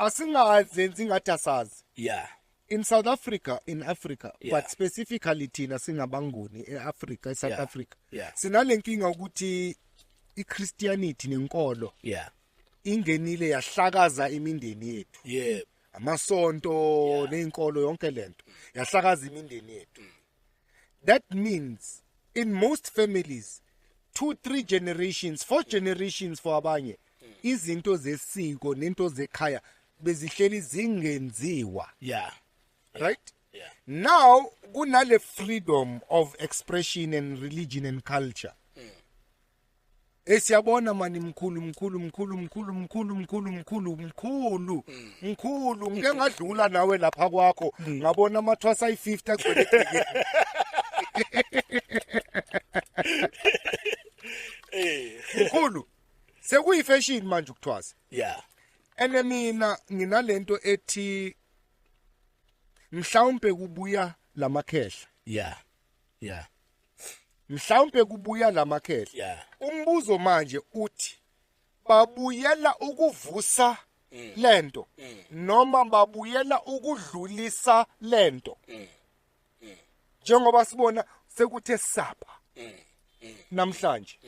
Asingazenzi ngathi asazi. Yeah. In South Africa, in Africa, but specifically thina singabanguni eAfrica, eSouth Africa. Sinalenkinga ukuthi iChristianity nenkolo ingenile yahlakaza imindeni yethu. Amasonto nezinkolo yonke lento yahlakaza imindeni yethu. That means in most families 2 3 generations, 4 generations for abanye, izinto zesiko nento zekhaya bezihleli zingenziwa. Right? Yeah. Now kunale freedom of expression and religion and culture. Esiyabona mani, mkhulu, mkhulu, mkhulu, mkhulu, mkhulu, mkhulu, mkhulu, mkhulu, mkhulu, ngike ngadlula nawe lapha kwakho, ngabona amathwasa ayi-50 agcwele egcekeni. Mkhulu, sekuyi-fashion manje ukuthwasa. Ene mina nginalento ethi mhlawumbe kubuya lamakhehla. Mhlawumbe kubuya lamakhehla. Umbuzo manje uthi babuyela ukuvusa lento noma babuyela ukudlulisa lento? Njengoba sibona sekuthe saba namhlanje.